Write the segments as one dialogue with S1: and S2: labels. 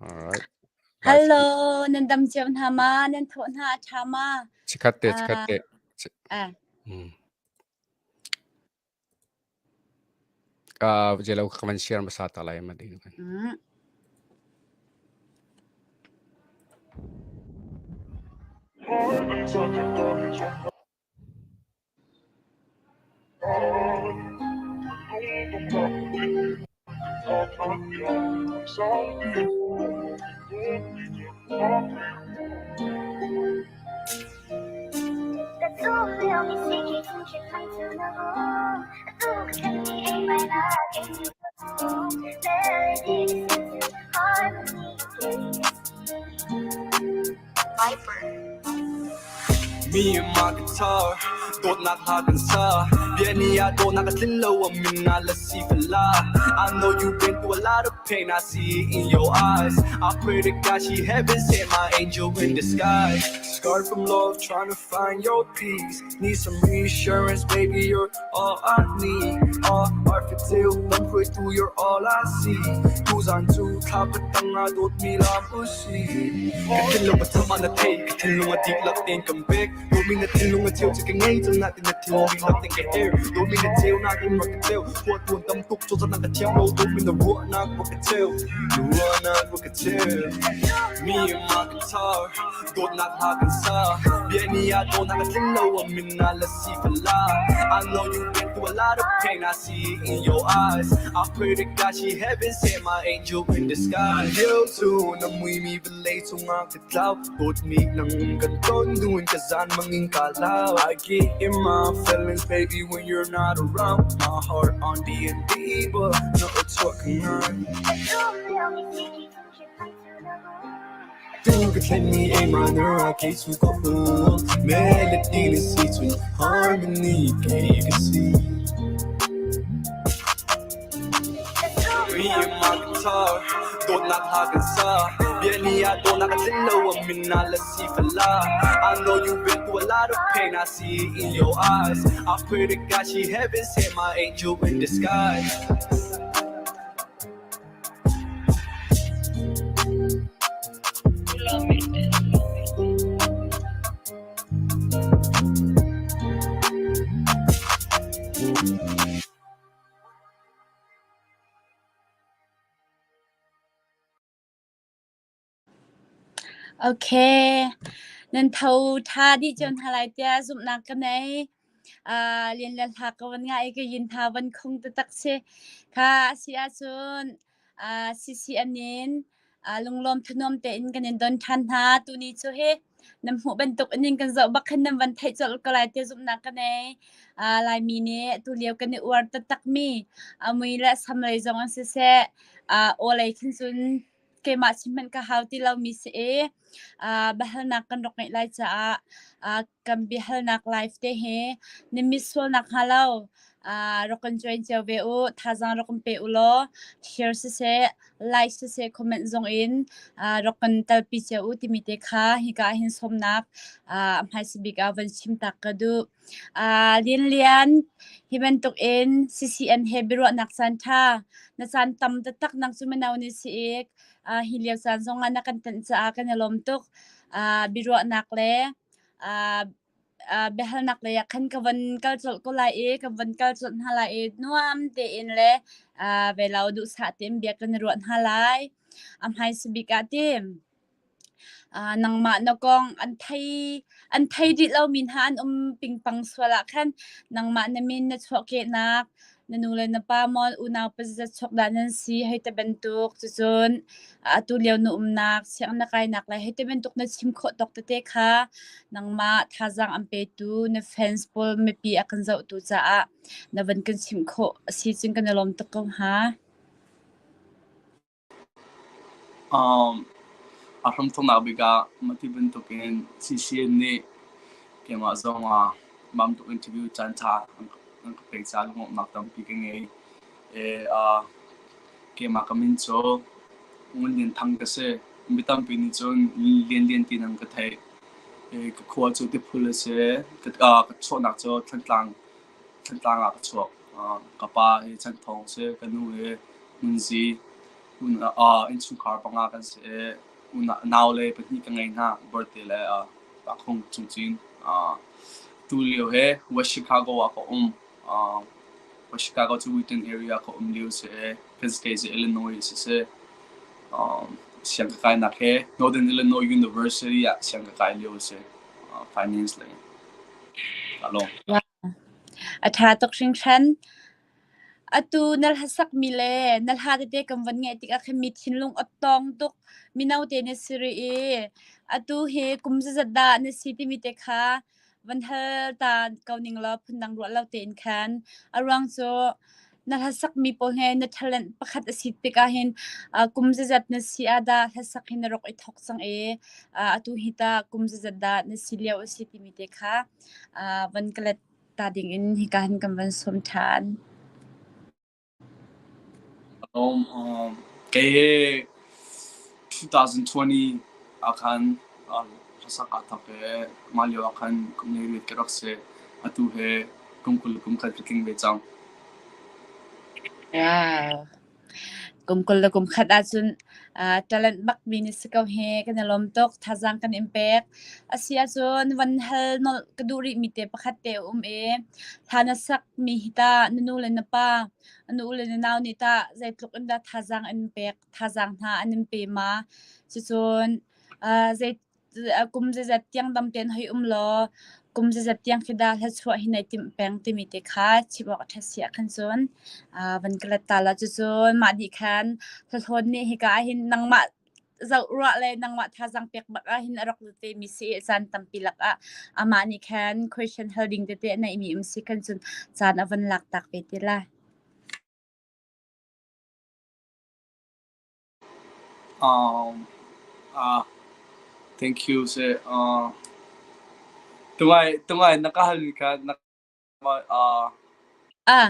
S1: All right.
S2: Hello, nan dam cio hna ma? Nan thawh hna a ṭha ma?
S1: Chikhat te, chikhat te.
S2: Ah.
S1: Jelo ka van share hmasa ta lai ma ding.
S3: Me and my guitar, dawtnak hla kan sa. Bia ni ah dawtnak a tlin lo, a min ah lasi fala. I know you've been through a lot of pain, I see it in your eyes. I pray to God she heaven sent my angel in disguise. Scarred from love, trying to find your peace. Need some reassurance, baby, you're all I need. All arfiteu, lamhruaitu, you're all I see. Tuzan cu thla patang ah dawtmi lam usi. Ka thinlung a tham ah na thei, ka thinlung a dihlak tein kan pek. Dawtmi na thinlung a cheu cu ka ngei cang natin na thinlung dihlak tein ka her. Dawtmi na ceunak in rak ka cheu, khua tuan tam tuk cawlcanghnak ka thiam lo. Dawtmi na ruahnak rak ka cheu, na ruahnak rak ka cheu. Me and my guitar, dawtnak hla kan sa. Bia ni ah dawtnak a tling lo, a min ah lasi fala. I know you been through a lot of pain, I see it in your eyes. I pray to God she heaven sent my angel in disguise. Lio cu na muimi vawlei cungah ka tlau. Dawtmi nang kan ton dun ka zan mangin ka lau. I get in my feelings, baby, when you're not around. My heart on D&D, but no it's working on. Tu ka thlenmi A minor ah kei cu ka um. Melody na si cun harmony kei ka si. Me and my guitar, dawtnak hla kan sa. Bia ni ah dawtnak a tlin lo, a min ah lasi fala. I know you've been through a lot of pain, I see it in your eyes. I pray to God she heaven sent my angel in disguise.
S2: Okay. Nan tho ṭha dih cio hna lai tiah zumhnak ka nei. Lian le hla ka van ngai i ka yin hna van khung taktak si. Kha a si ahcun CCN in lunglawm thanuam tein kan in don ṭhan hna. Tuni cu hi nan hmuh bantuk in kan zoh bak khan nan van theih colh ko lai tiah zumhnak ka nei. Laimi nih tulio kan i uar taktakmi a mui le sam lei zong an siseh, aw lei khin cun keimah chim hmanh ka hau ti lomi si i biahalnak kan rak ngeih lai caah kan biahalnak live te hi na miss sual nak hnga lo rak kan join cio ve u. Thazaang rak kan pe u law share siseh, like siseh, comment zong in rak kan talpi cio u timi te kha hika ah hin sawmnak hmaisa bik ah van chim tak ka duh. Lian Lian, hi bantuk in CCN he biaruahnak caan ṭha na caan tam taktak nang cu mino ni si i hi lio caan zong ah na kan tanh caah kan i lawm tuk. Biaruahnak le biahalnak lei ah khan ka van kal colh ko lai i ka van kal colh hna lai i nuam tein le velo duhsah tein bia kan i ruah hna lai. A hmaisa bik ah tim Nangmah na kong an thei dih lomi hna an um pingpang sual ah khan nangmah na min na chuahkehnak, na nu le na pa maw unau pazat chuak dah nan si hei ti bantuk. Cucun atu lio na umnak, sianginn na kainak le hei ti bantuk na chim khawh tawk tete kha nangmah thazaang an petu na fans pawl mipi a kan zohtu caah na van kan chimh khawh a si cun kan i lawm tuk ko hnga.
S3: A hramthawknak bik ah mah ti bantukin CCN nih keimah zong ah mah bantuk interview caanṭha an ka pek caah lunglawmhnak tampi ka ngei. Keimah ka min cu Ngun Lian Thang ka si. Mi tampi nih cun Lian Lian tiin an ka theih. Ka khua cu Tiphul a si. Ka chuahnak cu Thantlang ah ka chuak. Ka pa hi Chanthawng a si. Ka nu hi Ngunzi.
S4: Innchungkhar panga kan si i nau le pahnih ka ngei hna. Birthday le Pakhung Cungcin. Tu lio hi West Chicago ah ka um. West Chicago cu Wheaton area ka um lio si i kan state cu Illinois si si. Siang ka kainak hi Northern Illinois University ah siang ka kai lio a si. Finance lei. Ka lawm.
S2: A ṭha tuk hringhran. Atu na hlasakmi le na hla tete kan von ngaih tikah khin mi thinlung a tawng tuk. Mino te na si rih i atu hi kum zeizat dah na si timi te kha van hal ta ko ning law phundang ruah lo tein khan. A ruang cu na hlasakmi pawl he na talent pakhat a si tikah hin kum zeizat na si ah dah hlasak hi na rak i thawk cang i atu hi tah kum zeizat dah na si lio a si timi te kha van ka let ta ding in hika hin kan van sawm ṭhan.
S4: Kei hi 2020 ah khan hlasak aa thawk i mah lio ah khan kum hleiriat ka rak si. Atu hi kum 20 kum khat ka tling ve cang.
S2: Wow. Kum 20 le kum khat ahcun talent bakmi na si ko hi. Kan i lawm tuk. Thazaang kan in pek. A si ahcun van hal nolh ka duh rihmi te pakhat te a um i hla na sakmi hi tah na nu le na pa, na u le na nau nih tah zeitluk in dah thazaang an in pek, thazaang hna an in pe ma? Cucun zei kum zeizat tiang dam tein hei um law kum zeizat tiang khi dah hlachuah hi nai timh peng timi te kha chim awk a ṭhat si ahkhan cun van ka let ta la. Cucun mah dih khan hlahlawn nih hika ah hin nangmah zoh ruah le nangmah thazaang pek bak ah hin a rak lut ve mi si i caan tampi lakah amah nih khan question hal ding tete a neihmi um si khan cun caan a van lak tak ve te lai.
S4: Thank you seh. Tungai na ka hal kha na
S2: Ah,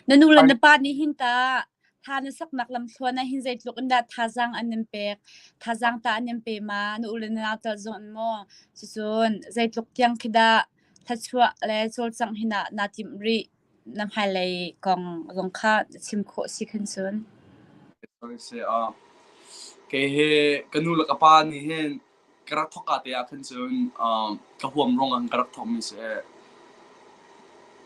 S2: na nu le na pa nih hin ta tha na saknak lamthluan ah hin zeitluk in dah thazaang an in pek? Thazaang ta an in pe ma? Na u le na nau tal zong in maw? Cucun zeitluk tiang khi dah thlachuah le cawlcangh hin ah naa timh rih? Na hmailei kong zong kha chim khawh si khan cun.
S4: Sorry seh. Kei hi ka nu le ka pa nih hin ka rak thawk ka te ah khan cun ka huam ruang ah ka rak thawkmi si.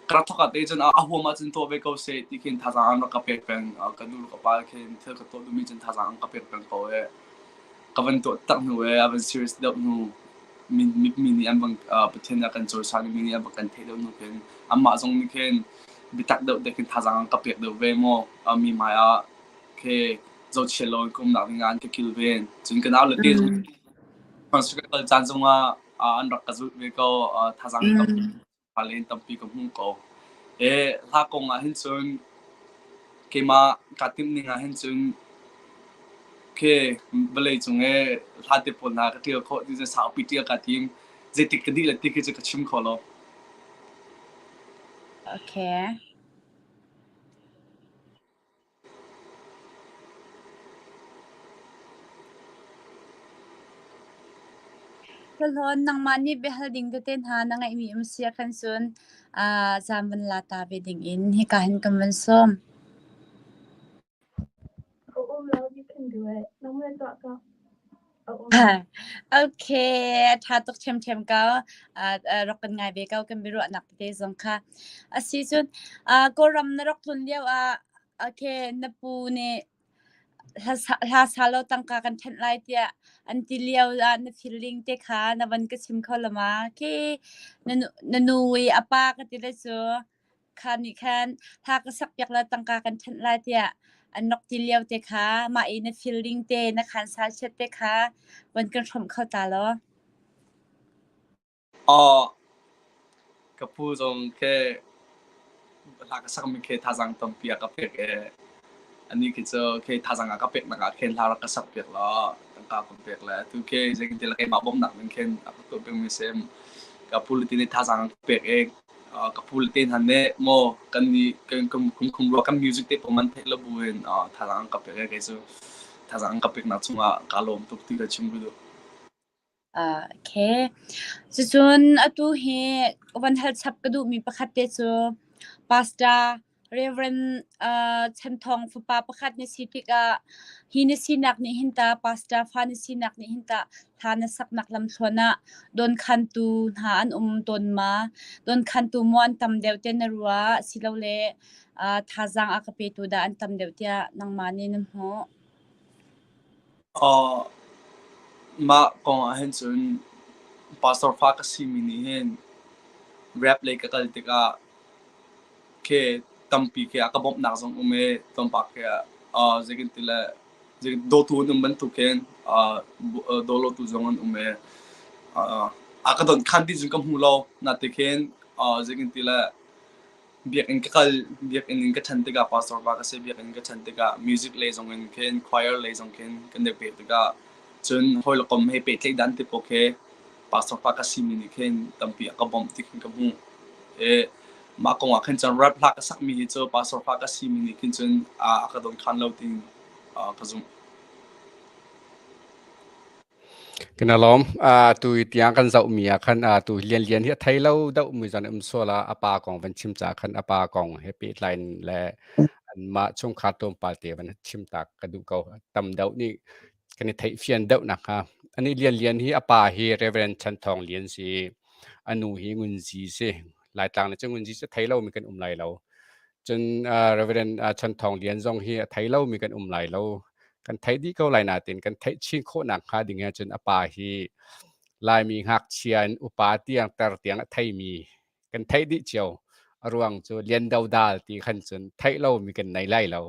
S4: Ka rak thawk ka te cun a huam ahcun tuah ve ko seh ti khin thazaang an rak ka pek peng. Ka nu le ka pa khin thil ka tuah duhmi cun thazaang an ka pek peng ko i ka van tuah tak hnu i a van serious deuh hnu mi mi nih an van Pathian a kan cawisan i mi nih an van kan theih deuh hnu khin anmah zong nih khin biatak deuh te khin thazaang an ka pek deuh ve maw mi hmai ah khi zohchia lo in ka umnak ding ah an ka kilven. Cun ka nau le te zong ka kal caan zongah an rak ka zulh ve ko. Thazaang len tampi ka hmu ko. E hla kong ah hin cun keimah kaa timh ning ah hin cun khi vawlei cung i hla te pawl hna ka ṭial khawh ti cu saupi ṭial kaa tim. Zeitik ka dih le ti khi cu ka chim kho lo.
S2: Okay. Hlawn nangmah nih biahal ding tete hna na ngeihmi um si ahkhan cun caan van la ta ve ding in hika hin kan van sawm.
S5: A um lo, you can do it. Nangmah tuah ko. A um.
S2: Okay, a ṭha tuk ṭhiamṭhiam ko. Rak kan ngai ve ko kan biaruahnak tete zong kha. Asi cun Kawlram na rak tlun lio ah okay, na pu nih hla sa law tangka kan ṭhenh lai tiah an ti lio ah na feeling te kha na van ka chim kho lo ma? Khi na nu i a pa ka ti le cu kha nih khan hla ka sakpiak la tangka kan ṭhenh lai tiah an rak ti lio te kha mah i na feeling te na khan sa chiat te kha van kan hrawmh kho ta law.
S4: Aw, ka pu zong khi hla ka sakmi khi thazaang tampi a ka pek i anih khi cu khi thazaang a ka peknak ah khin hla rak ka sakpiak law tangka ka pek le atu khi zeitin le keimah bawmhnak ning khin a ka tuah pengmi si. Ka pu le ti nih thazaang an ka pek i ka pu le te hna nih maw kan nih kan kum rua kan music te pawl man theih lo buin thazaang an ka pek i kei cu thazaang an ka peknak cungah kaa lawm tuk ti ka chim ka duh.
S2: Okay. Cucun atu hi van hal chap ka duhmi pakhat te cu pastor Reverend Chan Thawng fapa pakhat na si tikah hi na sinak nih hin ta pastor fa na sinak nih hin tah hla na saknak lamthluan ah dawnkhantu hna an um tawn ma? Dawnkhantu maw an tam deuh tiah na ruah silole thazaang a ka petu dah an tam deuh tiah nangmah nih na hmuh?
S4: Mah kong ah hin cun pastor fa ka simi nih hin rap lei ka kal tikah khi tampi khi a ka bawmhnak zong um i tlawmpal khi zeitin ti le dawtu an um bantuk khin dawlotu zong an um i a ka donkhan ti cun ka hmu lo. Natikhin khin zeitin ti le Biakinn ka kal, biakinn in ka ṭhan tikah pastor pa ka si. Biakinn ka ṭhan tikah music lei zong in khin, choir lei zong khin kan i peh tikah cun hawi le kom he pehtlaih dan te pawl khi pastor pa ka simi nih khin tampi a ka bawmh ti khin ka hmuh. I mah kong ah khin cun rap hla ka sakmi hi cu pastor pa ka simi nih khin cun a ka dawnkhan lo tiin ka zumh.
S1: Kan i lawm. Tu tiang kan zohmi ah khan tu Lianlian hi a thei lo deuhmi zong an um sual ah a pa kong van chim caah khan a pa kong he pehtlai in le anmah chungkhar tlawmpal te van chim ta ka duh ko. Tam deuh nih kan i theihfian deuh nakhnga. Anih Lianlian hi a pa hi Reverend Chan Thawng Lian si. A nu hi Ngun Zi si. Laitlang le cu Ngun Zi cu thei lomi kan um lai lo. Cun Reverend Chan Thawng Lian zong hi a thei lomi kan um lai lo. Kan theih dih ko lai nain kan theih chin khawhnak hnga ding ahcun a pa hi Laimi ngakchia in upa tiang tar tiang a theimi kan theih dih cio. A ruang cu Lian Do Dal ti khan cun theih lomi kan nei lai lo.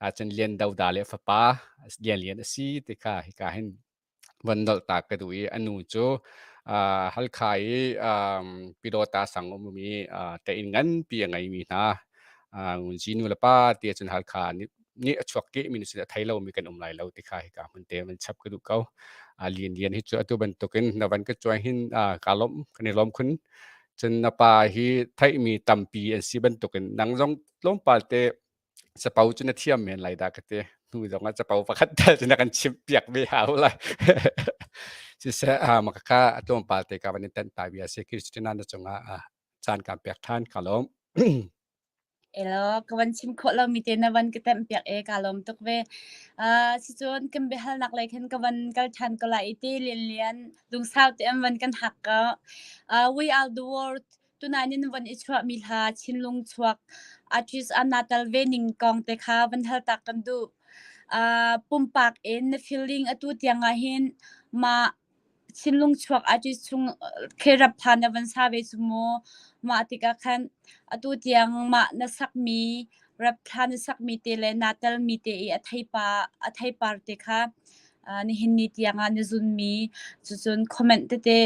S1: Ahcun Lian Do Dal le fapa Lian Lian a si ti kha hika hin van nolh ta ka duh i a nu cu Halkha i Pyidawta sang ummi tein nganpi a ngeimi hna Ngunzi nu le pa ti ahcun Halkha nih a chuak kehmi nih cun a thei lomi kan um lai lo ti kha hika hmun te van chap ka duh ko. Lian Lian hi cu atu bantukin na van ka cuai hin kaa lawm kan i lawm khun. Cun na pa hi theihmi tampi an si bantukin nang zong tlawmpal te Capo cu na thiam men lai dah ka ti. Hnu zong ah capo pakhat tal cu na kan chimh piak ve hau lai. Siseh, mah kha a tlawmpal te ka van in tanh ta bia si. Christina na cungah caan kaan pek ṭhan. Ka lawm.
S2: Elo, ka van chim khawh lomi te na van ka temh piak e ka lawm tuk ve. Sicun kan biahalnak lei khan ka van kal ṭhan ko lai i ti lianlian lungsau te an van kan hak ko. We are the world Tunai nan von i chuahmi hla Chinlung chuak artist an naa tel ve ning kong te kha van hal tak kan duh. Pumpak in na feeling atu tiang ah hin mah Chinlung chuak artist chung khi rap hla na van sa ve cu mu. Mah tikah khan atu tiang mah na sakmi rap hla na sakmi te le naa telmi te i a theipa a theipar te kha nihin ni tiang ah na zunmi cucun comment tete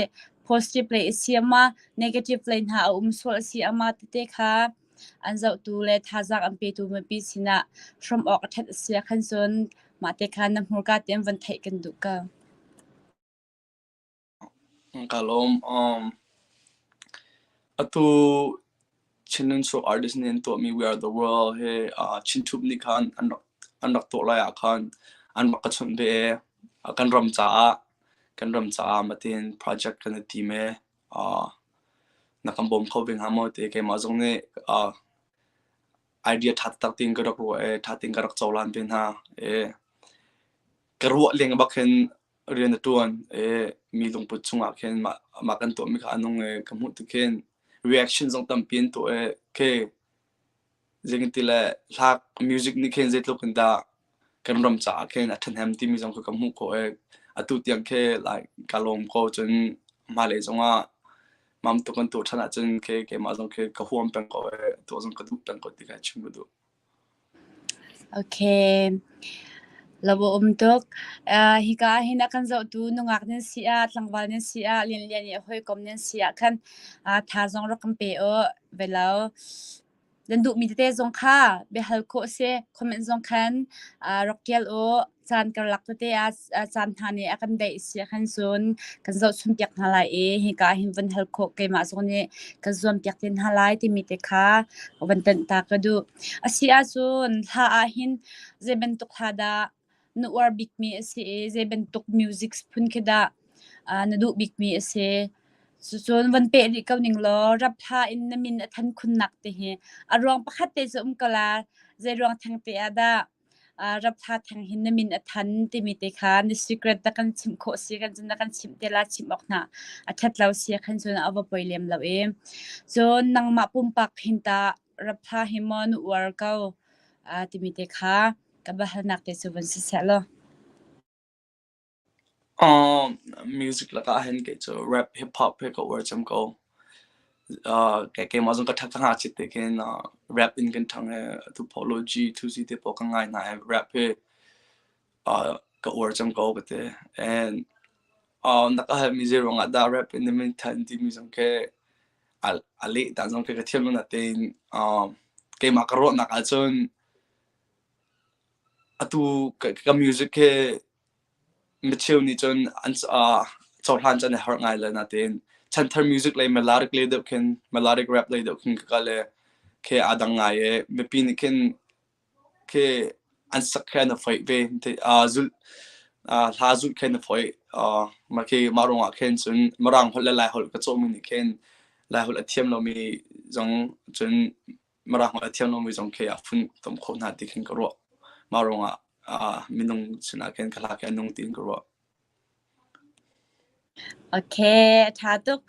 S2: positive lei a si ama negative lei hna a um sual a si ama tete kha an zohtu le thazaang an petu mipi sinah hrom awk a ṭhat a si ah khan cun mah te kha na hmurka te an van theih kan duh ko.
S4: Ka lawm. Atu Chinland Show artist nih an tuahmi We Are the World hi Chin Thup nih khan an rak tuah lai ah khan an rak ka chawnh ve i kan ram caah kan ram caah matin project kan i tim i na kan bawm kho ve hnga maw ti keimah zong nih idea ṭha taktak tiin ka rak ruah i ṭha tein ka rak cohlan ve hna i ka ruah leng bak hin rian a ṭuan i mi lungput chungah khin mah mah kan tuahmi kha a nung i ka hmuh tik khin reaction zong tampi an tuah i khi zeitin le hla music nih khin zeitluk in dah kan ram caah khin a ṭhahnem timi zong kha ka hmuh khawh i atu tiang khi like ka lawm ko cun hmailei zongah mam tuk kan tuah ṭhan ahcun khi keimah zong khi ka huam peng ko i tuah zong ka duh peng ko ti kha chim ka duh.
S2: Okay. Lawm um tuk. Hika ah hin a kan zohtu nungak nan si ah, tlangval nan si ah, lianlian i a hawikom nan si ah khan tha zong rak kan pe u. Velo. Nan duhmi tete zong kha biahal khawh a si. Comment zong khan rak ṭial u. Caan karlak tete ah caan hna nih a kan daih si ahkhan cun kan zohchun piak hna lai i hika ah hin van hal khawh keimah zong nih kan zuam piak te hna lai timi te kha van tanh ta ka duh. A si ahcun hla ah hin zei bantuk hla dah na uar bikmi a si i zei bantuk music phun khi dah na duh bikmi a si? Cucun van peh rih ko ning law rap hla in na min a than khunnak te hi a ruang pakhat te cu um ko la. Zei ruang theng te ah dah rap hla theng hin na min a than timi te kha na secret na kan chimh khawh si kan cun na kan chimh te la chimh awk hna a ṭhat lo si khan cun a va poi lem lo i. Cun nangmah pumpak hin tah rap hla hi maw na uar ko timi te kha ka biahalnak te cu van si seh law.
S4: Music lakah hin kei cu rap, hip hop hi ka uar cem ko. Keimah zong ka ṭha ka ngakchiat te khin rap in kan ṭhang i atu Polo G, 2C te pawl ka ngai hna i rap hi ka uar cem ko ka ti. And na ka halmi zei ruangah dah rap in na min than timi zong khi a leh dan zong khi ka thiam lo natein keimah ka ruahnak ahcun Atu ka music hi micheu nih cun an cohlan cu an i harh ngai lai natein chanthar music lei melodic lei deuh khin melodic rap lei deuh khin ka kal i khi aa dang ngai i mipi nih khin khi an sak khi an i foih ve. Zulh hla zulh khi an i foih. Mah khi mah ruangah khin cun Mirang holh le Lai holh ka cawhmi nih khin Lai holh a thiam lomi zong cun Mirang holh a thiam lomi zong khi a funtom khawh hna ti khin ka ruah. Mah ruangah minung sinah khin ka hla khi a nung tiin ka ruah.
S2: Okay, a ṭha tuk.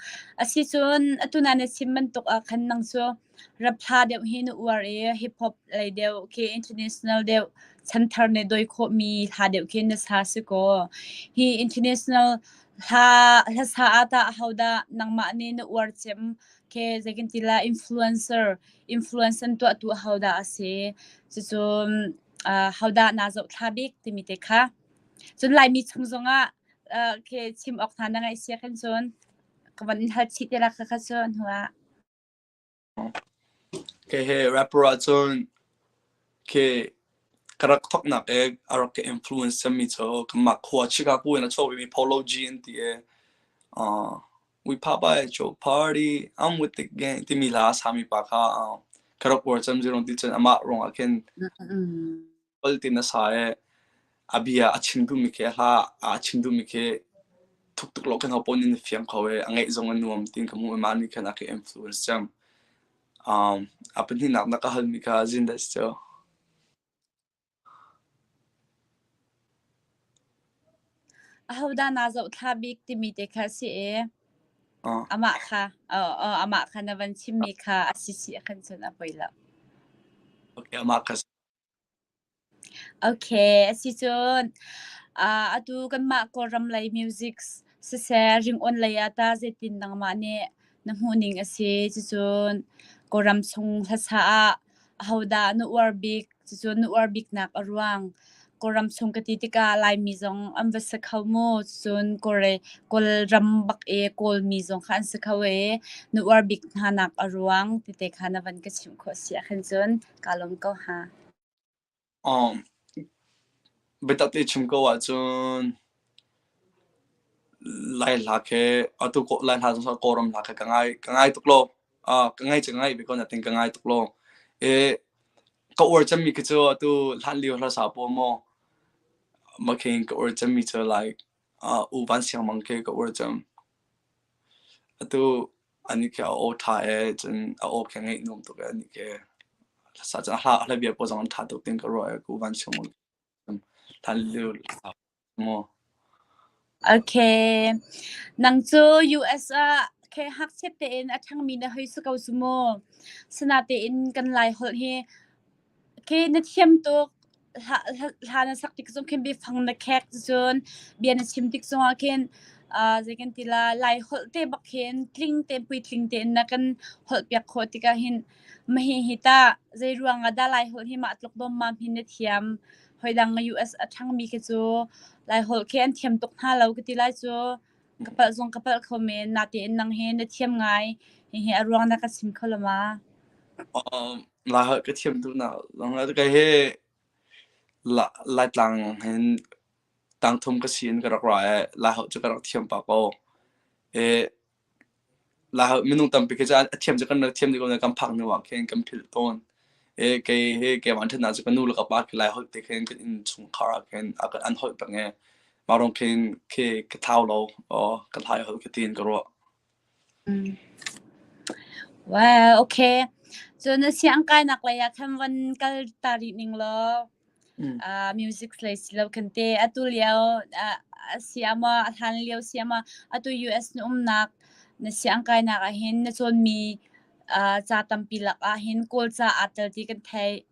S2: Asicun atu na na chim bantuk ah khan nang cu rap hla deuh hi na uar i hip hop lei deuh khi international deuh chanthar nih dawi khawhmi hla deuh khi na sa si kaw. Hi international hla hlasa ah tah ahodah nangmah nih na uar cem Ke zeikan ti la influencer influence an tuahtu hodah a si cucu uh, hodah naa zohthla bik timi te kha cun Laimi chung zongah uh, ke chim awk hna na ngaih sia khan cun ka van in hal chih te la kha kha cu hnu ah
S4: Ke he rapper ah cun ke ka rak thoknak e a rak ka influence cemmi cu kanmah khua Chicago in a chuak vemi Polo G an ti e uh, We pop by at your party, I'm with the gang timi hla a sami pa kha ka rak uar cem zirong ti cun amah ruangah khin pal tin a sa i a bia a chim duhmi khi a hla a chim duhmi khi thuk tuk lo khin ho paoh nih na fiang kho i a ngeih zong a nuam tiin ka hmuh i mah nih khan a ka influence cem. Um, a pahnihnak na ka halmi kha Zindas cu.
S2: Ahodah naa zohthla bik timi te kha a si i amah kha amah kha na van chimmi kha a si si khan cun a poi lo.
S4: Okay, amah kha.
S2: Okay, a si cun atu kanmah Kawlram lei music siseh ringawn lei ah tah zeitin nangmah nih na hmuhning a si? Cucun Kawlram chung hlasa ah Ahodah na uar bik? Cucu na uar biknak a ruang. Kawlram chung ka ti tikah Laimi zong an va si kho mu. Cun Kawlram bak i Kawlmi zong kha an si kho i na uar bik hna nak a ruang tite kha na van ka chimh khawh si ahkhan cun kaa lawm ko hnga.
S4: Um, biatak te chim ko ahcun Lai hla khi atu Lai hla zong Kawlram hla khi ka ngai ka ngai tuk lo. Ka ngai cu ka ngai ve ko natin ka ngai tuk lo. I ka uar cemmi khi cu atu hlan lio hlasa pawl maw makhin ka uar cemmi cu like U Van Siang Mang khi ka uar cem. Atu ani khi a aw ṭha ee cun a aw khi a ngaih nuam tuk ee ani khi hlasa cun a hla a hlabia pawl zong an ṭha tuk tiin ka ruah ee U Van Siang Mang hlan lio maw.
S2: Okay. Nang cu US ah khe hngakchiat tein a ṭhangmi na hei si ko cu mu. Sinatein kan Lai holh hi khi na thiam tuk. Hla, hla na sak tik zong khin biafang na khek cun bia na chim tik zongah khin uh, zei kan ti la Lai holh te bak khin tling tein puitling tein na kan holh piak khawh tikah hin mahi hi ta zei ruang ah dah Lai holh hi mah tluk dawmmam hin na thiam Hoidang US a ṭhangmi khi cu Laiholh khi an thiam tuk hna lo ka ti lai cu. Ka palh zong ka palh kho men. Natein nang hi na thiam ngai. Hihi a ruang na ka chim kho lo ma?
S4: Um, Laiholh ka thiam tuk nak zong ka hi Laitlang hin tangthum ka si in ka rak ra i Laiholh cu ka rak thiam pah ko. I Minung tampi khi cu a thiam cu kan rak thiam dih ko nain kan phak hnu ah khin kan philh tawn. I kei hi keimah ṭhatnak cu ka nu le ka pa khi Laiholh te khin kan innchungkhar ah khin an holh peng i mah ruang khin khi ka thau lo, aw ka Laiholh ka tiin ka ruah.
S2: Mm. Well, okay. Cun na siang kainak lei ah khan van kal ta rih ning law
S4: Mm.
S2: uh, music lei si lo khan te atu lio uh, si ama a hlan lio si ama atu US na umnak na siang kainak ah hin na cawnmi uh, ca tampi lak ah hin Kawl ca aa tel ti kan theih.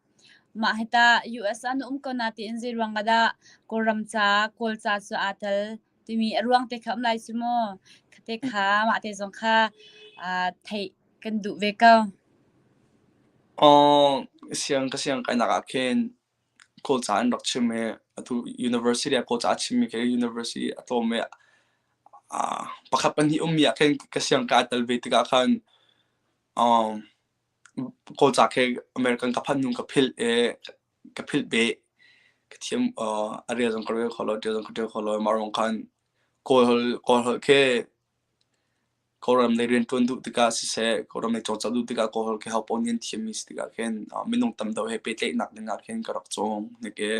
S2: Mah hi tah US ah na um ko na tiin zei ruang ah dah Kawlram ca Kawl ca cu aa tel timi a ruang te kha um lai cu mu. Khate kha mah te zong kha uh, theih kan duh ve ko.
S4: Aw, siang ka siang kainak ah khin Kawlca an rak chim i atu university ah Kawlca a chimmi khi university a tlawm i uh, pakhat pahnih ummi ah khin ka siang ka tel ve tikah khan um, Kawlca khi American ka phanh hnu ka philh i ka philh beh. Ka thiam uh, a rel zong ka rel kho lo, ṭial zong ka ṭial kho lo. Mah ruang khan Kawl holh Kawl holh khi Kawlram lei rianṭuan duh tikah siseh, Kawlram lei cawlcangh duh tikah Kawlholh khi hopaoh nih an thiammi si tikah khin uh, minung tam deuh he pehtlaihnak ding ah khin ka rak cawng. Hnik i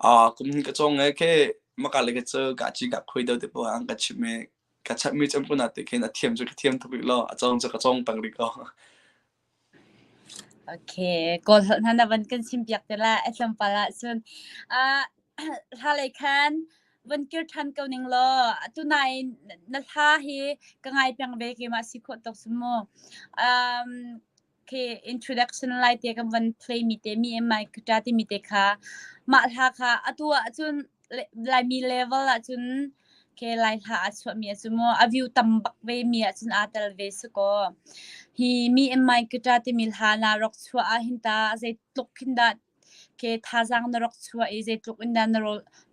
S4: uh, kum hnih ka cawng i khi maka le ka cu ka ci ka khui deuh te poh an ka chimh i ka chapmi cem kun ah te khin a thiam cu ka thiam tuk rih lo, a cawng cu ka cawng peng rih ko.
S2: Okay, Kawl holh hna na van kan chim piak te la, a tlawmpal ah cun. Uh, hla lei khan van kir ṭhan ko ning law, tunai na hla hi ka ngai peng ve keimah si khawh tuk su mu. Um, khi introduction lai te kan van play mi te mi my guitar ti mi te kha mah hla kha atu ah cun Laimi level ahcun ke Lai hla aa chuahmi a si maw, a view tam bak ve mi ahcun aa tel ve si kaw. Hi Me and My Guitar timi hla na rak chuah ah hin ta zeitluk khin dah ke thazaang na rak chuah i zeitluk in dah na,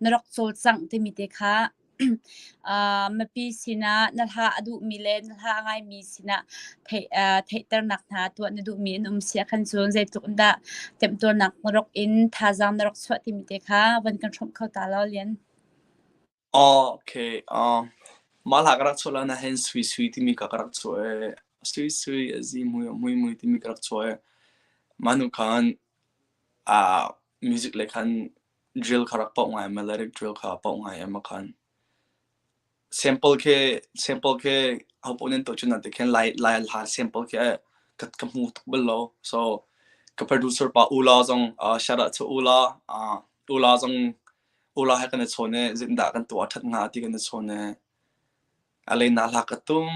S2: na rak cawlcangh timi te kha uh, mipi sinah na hla a duhmi le na hla a ngaimi sinah theih, uh, theihternak hna tuah na duhmi an um si ahkhan cun zeitluk in dah temtuarnak na rak in thazaang na rak chuah timi te kha van kan hrawmh kho ta lo Lian.
S4: Oh, okay. Uh, mah hla ka rak chuah lan ah hin Sui Sui timi ka ka rak chuah i Sui Sui a zi mui mui mui timi ka rak chuah i mah hnu khan uh, music le khan drill kha rak pauh ngai melodic drill kha pauh ngai em khan sample khi sample khi hopoh nan tuah cun te khin lai lai hla sample khi ka ka hmu tuk bal lo so ka producer pa Ula zong uh, shout out to Ula uh, Ula zong Ula he kan i chawn i zindah kan tuah that nga ti kan i chawn i A lena hla ka tum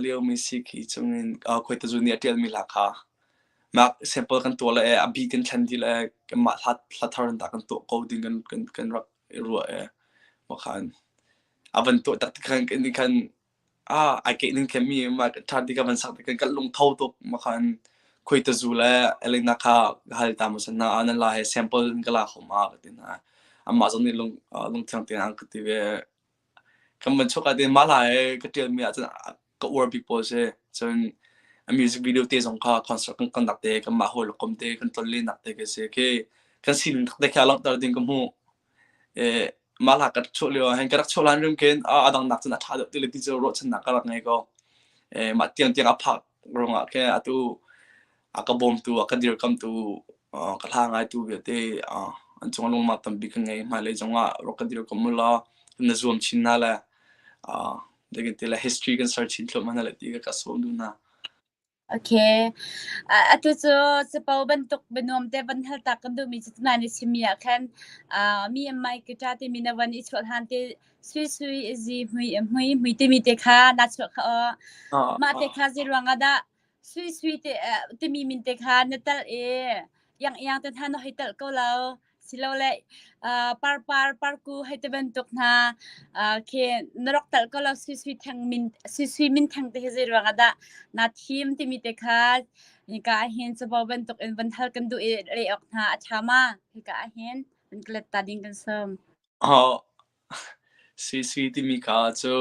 S4: liomi si khi chungin khuaitazu nih a ṭialmi hla kha mah sample kan tuah le a bi kan thlen dih le kanmah hla hla thar in dah kan tuah ko ding kan kan kan rak i ruah i mah khan a van tuah tak tik khan kan khan ah ai keih ning khin mi mah ṭha ti ka van sak tik khan kan lungtho tuk mah khan khuaitazu le Elena kha ka hal ta maw na nan la he sample in ka la kho ma ka ti hna amah zong nih lung lungthiang tein an ka ti ve Kan van chuak ah tin mah hla hi ka ṭialmi ahcun ka uar bik pawl si. Cun a music video te zong kha concert kan kalnak te, kanmah hawi le kom te kan tlonlennak te khi si. Khi kan sining taktak khi a langhter ding ka hmuh. Eh, mah hla ka rak chuah lio ah hin ka rak chuah hlan rim khin a dang nak cun a ṭha deuh ti le ti cu ruahchannak ka rak ngei ko. Eh, mah tiangtiang a phak ruangah khin atu a ka bawmtu, a ka dirkamtu, ka hla ngaitu vialte an cung ah lungmah tampi ka ngei. Hmailei zongah rak ka dirkamh u law na zuam chin hna le ti le history kan ser chin thluahmah hna le ti ka sawm duh hna.
S2: Okay. Atu cu capo bantuk bianuam te van hal tak kan duhmi cu tunai na chimmi ah khan mi and my guitar timi na van i chuah hlan te sui sui zi hmui hmui hmui timi te kha na chuah kha aw. Mah te kha zei ruang ah dah Sui Sui te timi min te kha na telh i iang iang te hna na hei telh ko lo. Silole uh, parpar parku hei te bantuk hna uh, khi na rak telh ko lo Sui Sui theng min Sui Sui min theng te hi zei ruang ah dah na thim timi te kha hika ah hin capo bantuk in van hal kan duh i leh awk hna a ṭha ma hika ah hin van ka let ta ding kan sawm.
S4: Oh, Suisui timi kha cu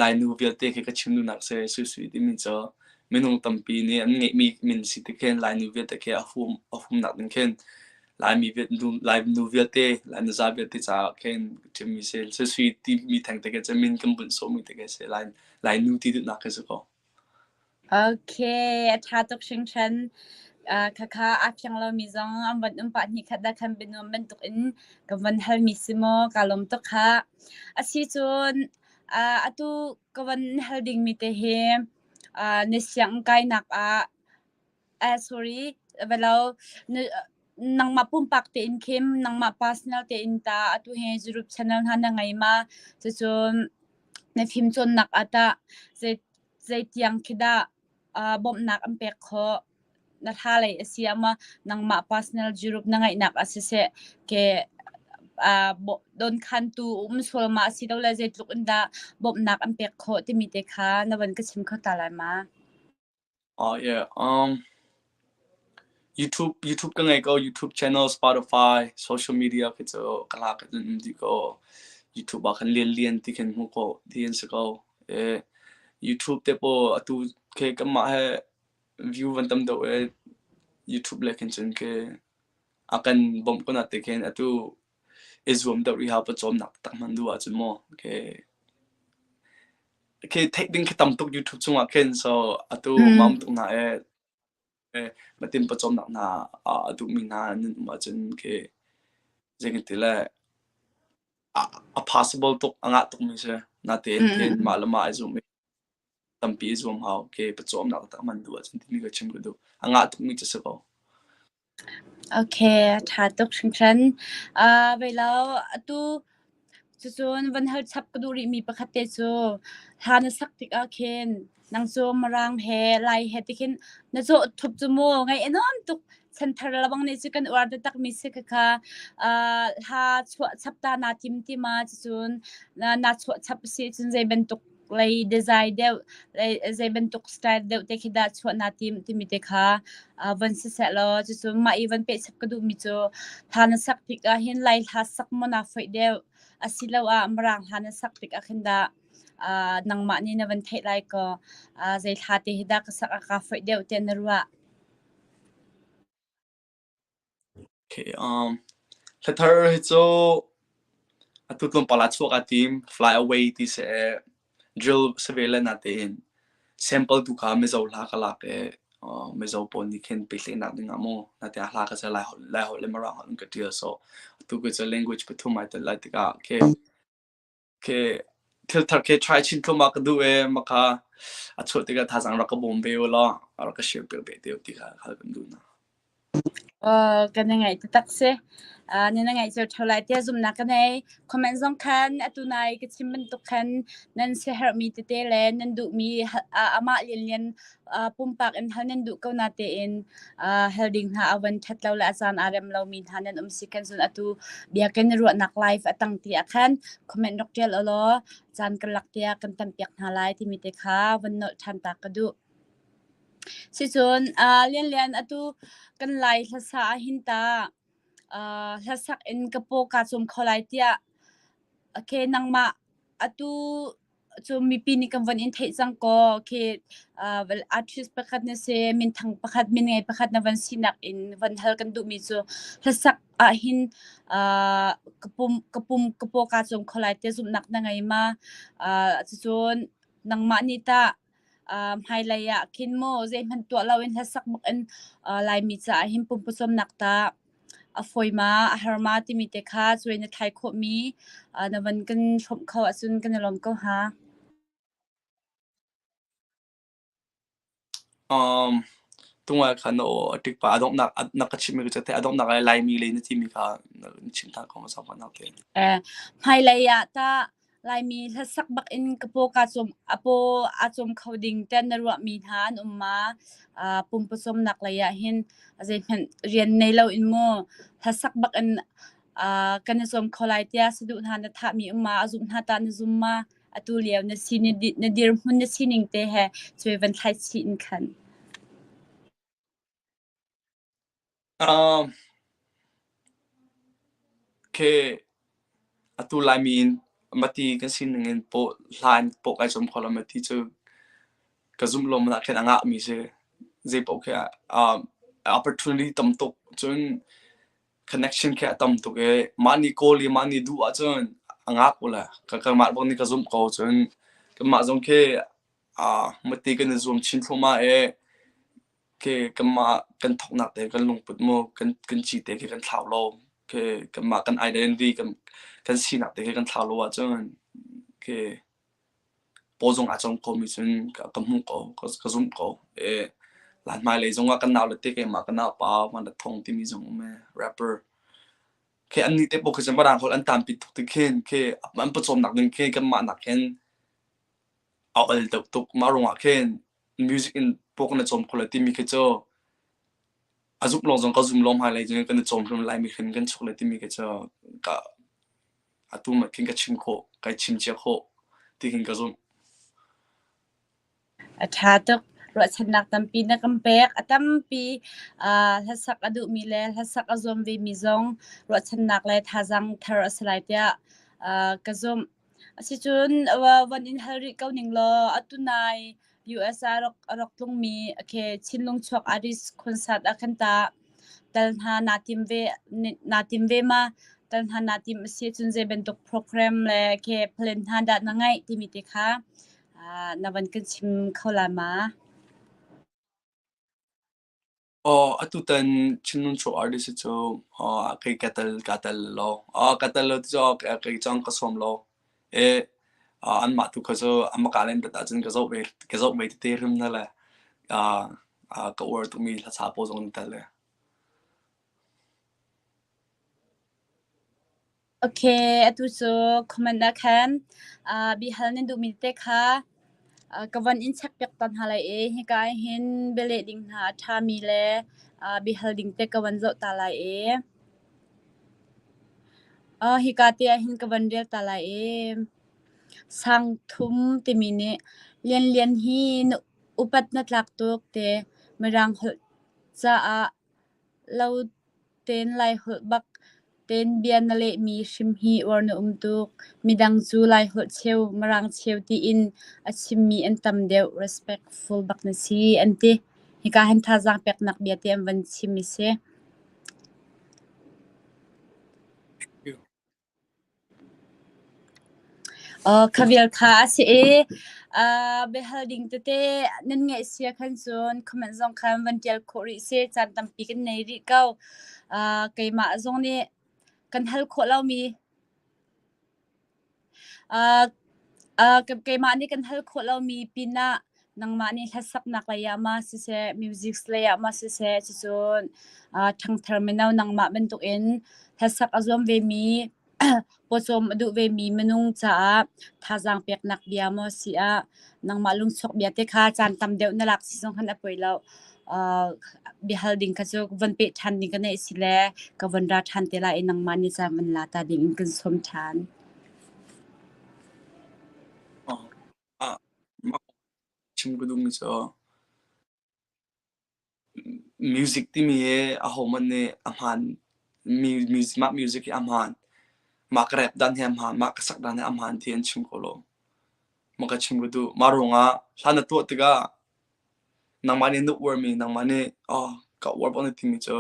S4: Lainu vialte khi ka chim duhnak a si. Suisui timi cu minung tampi nih an ngeihmi min si ti khin Lainu vialte khi a hum a humnak ding khin Laimi Lainu vialte, Lainu za vialte caah khin chimmi si. Suisui timi thengte khi cu min kan bunh sawhmi te khi a si. Lainu ti duhnak khi si ko.
S2: Okay, a ṭha tuk hringhran. Uh, khakha aa fiang lomi zong an van um pah hnih khat dah khan bianuam bantuk in ka van halmi si maw, kaa lawm tuk khah. Asi cun, Atu ka van hal dingmi te hi na sianginn kainak ah sorry velo nangmah pumpak tein khin nangmah personal tein ta atu hi YouTube channel hna na ngei ma? Cucun na fimcawnnak ah tah zeitiang khi dah bawmhnak an pek khawh? Na hla lei a si ah maw nangmah personal group na ngeihnak ah siseh ke dawnkhantu um sual ma asilole zeitluk in dah bawmhnak an pek khawh timi te kha na van ka chim kho ta lai ma?
S4: Oh yeah. YouTube YouTube ka ngei ko. YouTube channel, Spotify, social media khi cu ka hla ka um dih ko. YouTube ah khan lian lian ti khin hmuh khawh ti an si ko. Eh, YouTube te pawl atu khi kanmah he view van tam deuh e YouTube le khin cun khi a kan bawmh ko na te khin atu i zuam deuh rih hau pawcawmnak tak hman duh ahcun maw khi khi theih ding khi tam tuk YouTube chungah khin so atu mam tuk hna e matin pawcawmnak hna a duhmi hna nan um ahcun khi zei ti le a possible tuk a ngah tukmi si natein khin mah le mah i zum i tampi i zuam hau ke pawcawmnak tak man duh ahcun timi ka chim ka duh a ngah tukmi cu si ko.
S2: Okay, ṭha tuk hringhran. Vei lo, atu cucun van hal chap ka duh rihmi pakhat te cu hla na sak tikah khin nang cu Mirang he Lai he tikhin na zawh thup cu mu ngaih a nuam tuk. Chanthar lebang nih cu kan uar taktakmi si khakha. Hla chuah chap ta naa tim ti ma cucun naa chuah chap a si cun zei bantuk lei design deuh lei zei bantuk style deuh te khi dah chuah naa tim timi te kha van si seh law cucu mah i van pehchap ka duhmi cu hla na sak tik ah hin Lai hla sak maw naa foih deuh asiloah Mirang hla na sak tik ah khin dah nangmah nih na van theih lai kaw zei hla te hi dah ka sak a kaa foih deuh tiah na ruah?
S4: Okay, hlathar hi cu atu tlawmpal ah chuak aa tim. Fly away ti si i drill si ve le natein sample tu kha Mizo hla ka lak i Mizo pawl nih khin pehtlaihnak ding ah maw nate ah hla ka ser Lai holh Lai holh le Mirang holh in ka ṭial. So atu ka cu language pathum ai tel lai tikah khi Khi thil thar khi try chin thluahmah ka duh i maka a chuah tikah thazaang rak ka bawm ve u law rak ka share piak ve te u ti kha hal kan duh hna.
S2: Kan i ngaih taktak si. Nan i ngaih cio ṭheo lai tiah zumhnak ka nei. Comment zong khan atu nai ka chim bantuk khan nan siaherhmi tete le nan duhmi amah lianlian pumpak in hal nan duh ko na tein hal ding hna a van ṭhat lo le a caan aa rem lomi hna nan um si khan cun atu biakinn ruahnak live a tang ti ah khan comment rak ṭial ulaw caan kan lak tiah kan tampiak hna lai timi te kha van nolh ṭhan ta ka duh. Sicun Lianlian atu kan Lai hlasa ah hin ta hlasak in ka paw kaa cawm kho lai tiah okay nangmah atu cu mipi nih kan von in theih cang kaw khi artist pakhat na si minthang pakhat min ngei pakhat na van sinak in van hal kan duhmi cu hlasak ah hin ka pum ka pum ka paw kaa cawm kho lai tiah zumhnak na ngei ma? Cucun nangmah nih tah hmailei ah khin maw zeihmanh tuah loin hlasak bak in Laimi caah hin pumpawcawmnak tah a fawi ma a har ma timi te kha cuai na thlai khawhmi na van kan hrawmh kho ahcun kan i lawm ko hnga.
S4: Tungah khan na aw a ṭik pah. A donghnak na ka chimhmi ka cu a donghnak ah Laimi lei na timi kha na chim ṭhan ko hmasa nak tein.
S2: Hmailei ah tah Laimi hlasak bak in ka paw kaa cawm a paw aa cawm kho ding tiah na ruahmi hna an um ma? Pumpawcawmnak lei ah hin zeihmanh rian nei lo in maw hlasak bak in kan i cawm kho lai tiah saduh hna na thahmi um ma? A zumh hna tah na zum ma? Atu lio na si na dirhmun na sining te he cuai van thlai chih in khan.
S4: Khi atu Laimi in mati kan sining in paw hla in paw kai cawm kho lo mati cu ka zumh lo man ah khin a ngahmi si. Zei paoh khi opportunity tam tuk cun connection khi a tam tuk i mah nih kawl i mah nih duh ahcun a ngak ula ka kanmah bak nih ka zumh ko cun kanmah zong khi mati kan i zuam chin thluahmah i Khi kanmah kan thawknak te kan lungput mu kan kan ci te khi kan thlau lo. Khi kanmah kan identity kan kan sinak te khi kan thlau lo ahcun khi. Paw zong aa cawm khomi cun ka hmuh ko, ka zumh ko. Lan hmailei zongah kan nau le te keimah ka naupa Van Rat Thawng timi zong um ee, rapper. Khi annih te pawl khi cun Mirang holh an tampi tuk ti khin khi an pawcawmnak ding khi kanmah nak hin a ol deuh tuk. Mah ruangah khin music in paw kan i cawm kho lai timi khi cu a zumh lawng zong ka zum lawng hmailei cun kan i cawm hrim lai mi khin kan chuk lai timi khi cu ka atu ma khin ka chim khawh, kai chim cia khawh ti khin ka zumh.
S2: A ṭha tuk. Ruahchannak tampi na kan pek. A tampi hlasak a duhmi le hlasak a zuam vemi zong ruahchannak le thazaang thar a si lai tiah ka zumh. Asicun van in hal rih ko ning law atu nai US ah a rak tlungmi okay, Chinlung chuak artist concert ah khan tah tal hna naa tim ve naa tim ve ma? Tal hna naa tim a si ahcun zei bantuk program le ke plan hna dah na ngeih timi te kha na van kan chim kho la ma?
S4: Aw, atutan Chinlung Show artist cu kei ka tel ka tel lo. Ka tel lo ti cu kei cang ka sawm lo. E anmah tu kha cu amaka len dat ahcun ka zoh ve ka zoh ve tete hrim na le ka uar tukmi hlasa pawl zong an tel le.
S2: Okay, atu cu comment ah khan bihal nan duhmi tete kha ka von in check piak tawn hna lai i hika ah hin bialeh ding hna a ṭhami le bihal ding te ka von zoh ta lai i hika te ah hin ka von rel ta lai i Sangthum timi nih Lianlian hi na upat na tlak tuk te Mirang holh caah lo tein Laiholh bak tein bia na lehmi hrim hi uar na um tuk. Midang cu Laiholh cheu, Mirang cheu tiin a chimmi an tam deuh. Respectful bak na si, an ti. Hika hin thazaang peknak bia te an van chim i si. Kha vial kha a si i biahal ding tete nan ngeih sia khan cun comment zong khan van ṭial khawh rih si. Caan tampi kan nei rih ko. Keimah zong nih kan hal khawh lomi keimah nih kan hal khawh lomi pinah nangmah nih hlasaknak lei ah ma siseh, music lei ah ma siseh, cucun ṭhangthar mino nangmah bantukin hlasak a zuam vemi pawcawm a duh vemi minung caah thazaang peknak bia maw si ah nangmah lungchuak bia te kha caan tam deuh na lak si zong khan a poi lo. Biahal ding kha cu van peh ṭhan ding ka neih si le ka von ra ṭhan te lai i nangmah nih caan van la ta ding in kan sawm ṭhan.
S4: Chim ka duhmi cu music timi hi ahohmanh nih a hmaan mi mah music hi a hmaan. Mah ka rap dan hi a hmaan, mah ka sak dan hi a hmaan ti an chim kho lo. Mah ka chim ka duh. Mah ruangah hla na tuah tikah nangmah nih na uarmi, nangmah nih oh ka uar bak na timi cu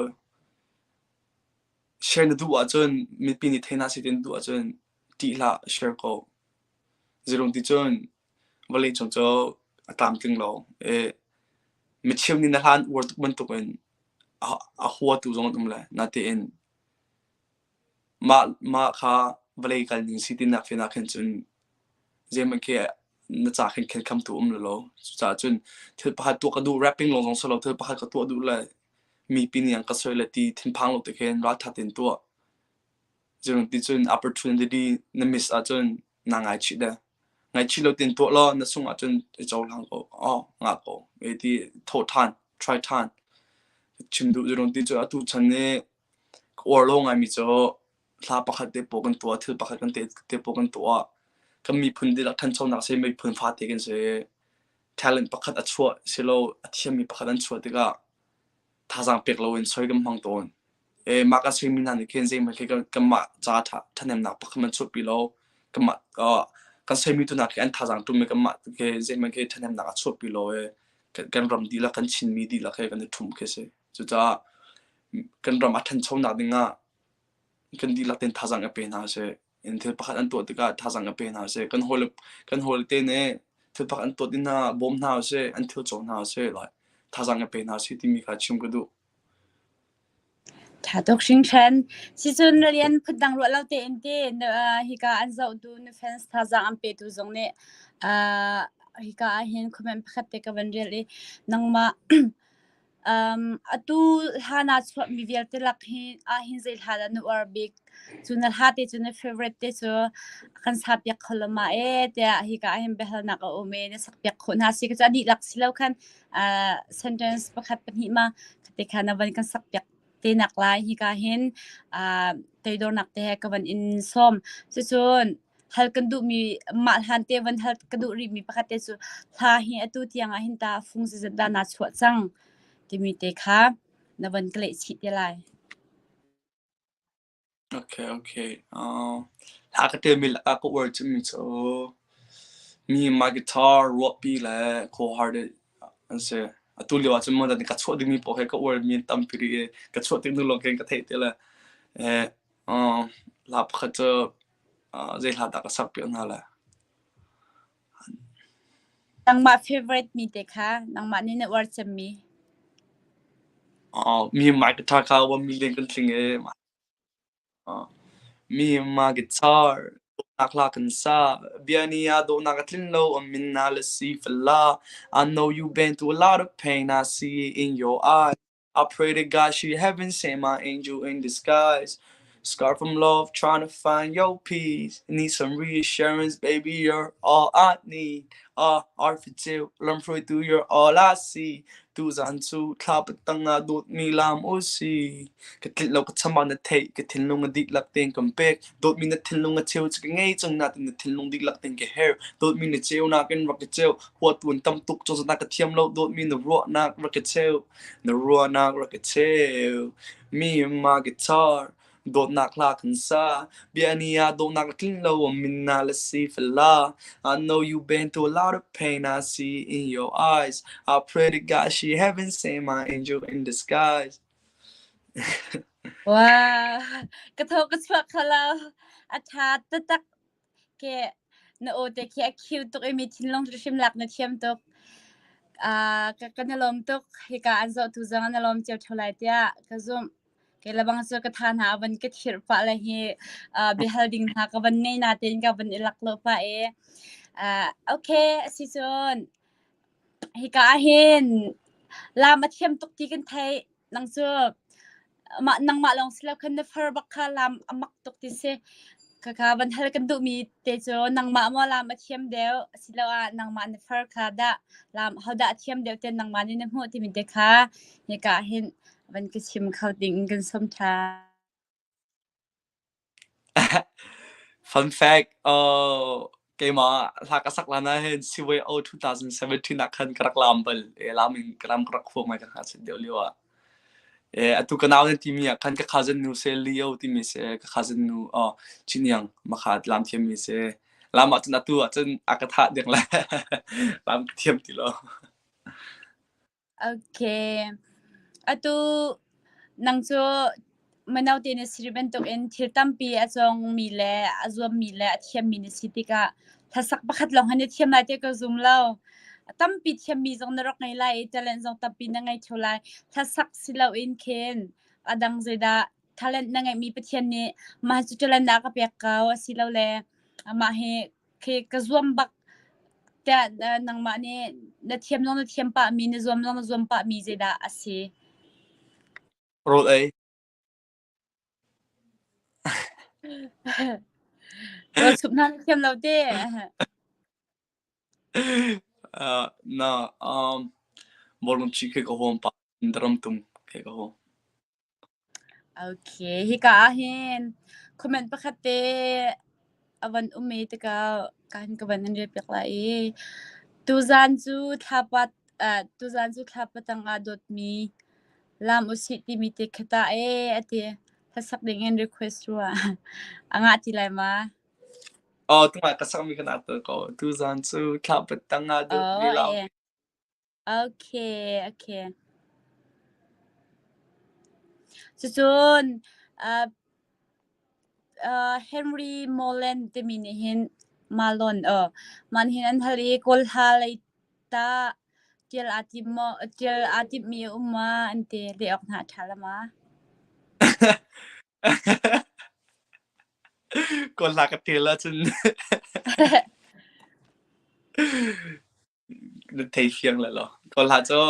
S4: share na duh ahcun mipi nih thei hna seh ti na duh ahcun ṭih hlah, share ko. Zeirung ti cun vawleicung cu a tlamtling lo i micheu nih na hla an uar tuk bantukin a huatu zong an um lai. Natein mah kha vawlei kal ning si tinak fen ah khin cun zeihmanh khi na ca khin khenkhamtu um lo. Cucaah cun thil pakhat tuah ka duh, rapping lawng zong si lo, thil pakhat ka tuah duh le mipi nih an ka soi le ti thinphang lo te khin ralṭha tein tuah. Zeirung ti cun opportunity na miss ahcun naa ngaichih deuh. Ngaihchih lo tein tuah law na sungh ahcun i cohlang ko. Oh, ngah ko. E ti thawh ṭhan, try ṭhan. Chim duh zeirung ti cu atu chan i ka uar lo ngaimi cu hla pakhat te pawl kan tuah, thil pakhat kan te, te pawl kan tuah. Kan miphun dihlak ṭhanchonak si miphun fate kan si. Talent pakhat a chuah silo a thiammi pakhat an chuah tikah thazaang pek loin soi kan hmang tawn. E mah kan soimi hna nih khin zeihmanh khi kanmah ca ṭhahnemnak pakhat an chuahpi lo. Kanmah kan soimi tu hna khi an thazaang ṭum i kanmah khi zeihmanh khi ṭhahnemnak a chuahpi lo i kan ram dihlak kan Chinmi dihlak he kan i ṭhum khi a si. Cucaah kan ram a ṭhanchonak ding ah kan dihlak tein thazaang i pe hna usih. In thil pakhat an tuah tikah thazaang i pe hna usih. Kan hawile kan hawile te nih thil pakhat an tuah ti hna bawm hna usih, an thil cawk hna usih, like thazaang i pe hna usih timi kha chim ka duh.
S2: Ṭha tuk hringhran. Sicun na rian phundang ruah lo tein ti na hika an zohtu na fans thazaang an petu zong nih uh, hika ahhin comment pakhat te ka van rel i nangmah um, atu hla naa chuahmi vialte lak hi ahhin zei hla dah na uar bik? Cu na hla te cu na favorite te cu kan sa piak kho lo ma ee tiah hika ahhin biahalnak a um i na sak piak khawh hna si ka cu a dihlak si lo khan uh, sentence pakhat pahnih ma te kha na van kan sak piak te nak lai hika hin uh, teidornak te he ka van in sawm cucun hal kan duhmi mah hlan te van hal ka duh rihmi pakhat te cu hla hi atu tiang ah hin ta fung zizat dah naa chuah cang timi te kha na van ka leh chih te lai.
S4: Okay, okay. Uh, hla ka ṭialmi lakah ka uar cemmi cu mi my guitar ruahpi le Cold Hearted an si. Atu lio ahcun maw ka chuah dingmi paoh he ka uarmi an tampi rih i ka chuah tik hnu lawng khin ka theih ti le eh, uh, hla pakhat cu uh, zei hla dah ka sak piak hna lai.
S2: Nangmah favorite mi te kha nangmah nih na uar cemmi.
S4: Uh, mi my guitar kha 1 million kan tling i Mi ma guitar dawhnak hla kan sa. Bia nih ah dawhnak a tlin lo, a min na le si fala. I know you been through a lot of pain, I see it in your eyes. I pray to God she heaven sent my angel in disguise. Scarred from love, trying to find your peace. Need some reassurance, baby, you're all I need. Uh, arfiteu, lamhruaitu, you're all I see. Tuzaan cu thlapa tangah dawtmi lam u si. Ka tlinh lo ka cham ah na theih, ka thinlung a dihlak tein kan pek. Dawtmi na thinlung a cheu cu ka ngei cang nain na thinlung dihlak tein ka herh. Dawtmi na ceunak in rak ka ceu. Huatu an tam tuk cozah ka thiam lo. Dawtmi na ruahnak rak ka cheu. Na ruahnak rak ka cheu. Me and my guitar. Dawtnak hla kan sa. Bia ni ah dawtnak a tlinh lo. A min na le si fela. I know you been through a lot of pain. I see in your eyes. I pray to God she heaven sent my angel in disguise.
S2: Wow, ka thaw ka chuak kho lo. A ṭha taktak. Ke na aw te khi a cute tuk i mi thinlung hrimhrim lak na thiam tuk. Ah, ka kan i lawm tuk. Hika an zohtu zong an i lawm cio ṭheo lai tiah ka zumh. Kei lebang cu ka tha hna a van ka thirh pah le hi uh, biahal ding hna ka van ngei natein ka van i lak lo pah i uh, okay asi cun hika ah hin lam a thiam tuk ti kan theih nang cu mah nangmah lawng si lo khan na far bak kha lam a mak tuk ti si Khakha van hal kan duhmi te cu nangmah maw lam a thiam deuh asiloah nangmah na far kha dah lam hodah a thiam deuh tiah nangmah nih na hmuh timi te kha hika ah hin van ka chim kho ding in kan sawm ṭhan.
S4: Fun fact, uh, keimah hla ka sak lan ah hin CYO 2017 ah khan ka rak lam bal. E, lam in ka lam ka rak khuang mai ka ngakchiat deuh lio ah. E, atu ka nau nan timi ah khan ka cousin nu se Leo timi se ka cousin nu oh Chiniang makha lam thiam mi se lam ah cun atu ah cun a ka thah ding le lam ka thiam ti lo.
S2: Okay. Atu nang cu mino te na si bantukin thil tampi a cawngmi le a zuammi le a thiammi na si tikah hlasak pakhat lawng han i thiam lai ti ka zum lo. A tampi thiammi zong na rak ngei lai i talent zong tampi na ngei ṭheo lai. Hlasak si loin khin a dang zeidah talent na ngeihmi Pathian nih mah cu talent ah ka pek ko asilole amah hi khi ka zuam bak tiah nangmah nih na thiam zong na thiam pahmi na zuam zong na zuam pahmi zeidah a si?
S4: Rawl ei.
S2: Rawl chumh hna na thiam lo te.
S4: Uh, na um bawlung chi khi ka huam pah drum tum khi ka huam.
S2: Okay, hika ah hin comment pakhat te a van um i tikah ka hin ka van in rel piak lai i tuzaan cu thlapa uh, tuzaan cu thlapa tangah dawtmi lam usih timi te khi ta ee a ti. Hlasak ding in request rua. A ngah ti lai ma?
S4: Oh, tungah ka sakmi ka nak ko. Tuzaan cu thlapa tangah dawtmi
S2: Oh,
S4: lam.
S2: eh. Okay, okay. Cucun uh, uh, Henry Moland timi nih hin Malon uh, man hin an hal i Kawl hla lei ta ṭial aa tim maw ṭial aa timhmi a um ma an ti leh awk hna a ṭha la ma?
S4: Kawl hla ka ṭial ahcun na thei fiang le lo. Kawl hla cu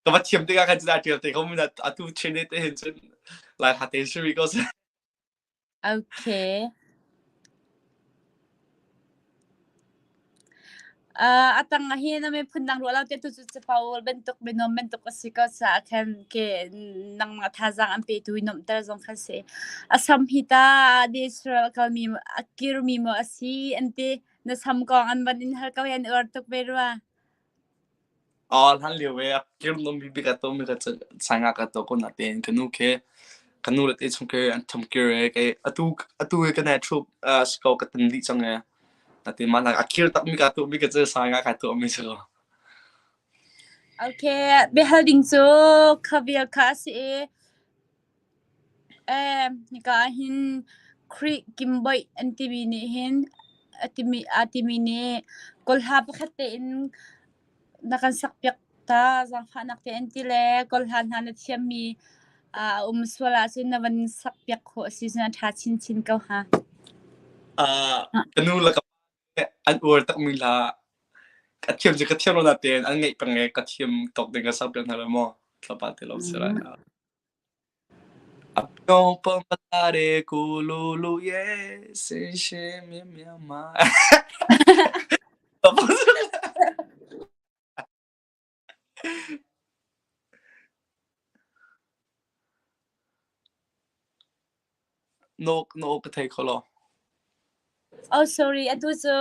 S4: ka va thiam tikah khan cun a ṭial te ko mun atu chin te hin cun Lai hla te si rih ko seh.
S2: Okay. Uh, a tang ah hin ame phundang ruah lo te tu cu capo bantuk bianuam bantuk a si ko caah khan ke nangmah thazaang an petu i nuamhter zong kha si. A sam hi ta natural kalmi a kirmi maw a si an ti. Na sam kong an van in hal ko hi an uar tuk ve rua.
S4: Hlan lio i a kirnom bikbik a tuahmi kha cu sangah ka tuah ko natein ka nu khi ka nu le te chung khi an thum kir i kei atu atu hi ka nai ṭhup si ko ka tan dih cang i natein mah nak a kir takmi ka tuahmi kha cu sangah ka tuahmi si ko.
S2: Okay, biahal ding cu kha vial kha a si i Hika ah hin Khrih Kimboih an timi nih hin a timi aa timi nih Kawlha pakhat tein na kan sakpiak ta zaangfahnak te an ti le Kawlha hna na thiammi a um sual ahcun na van sakpiak khawh a si cun a ṭha chinchin ko hnga.
S4: Ka nu le ka pa an uar takmi hla ka thiam cu ka thiam lo natein an ngaih peng i ka thiam tawk ding ka sakpiak hna lo maw tlawmpal te lawng si lai. Na aw ka thei kho lo.
S2: Oh sorry, atu cu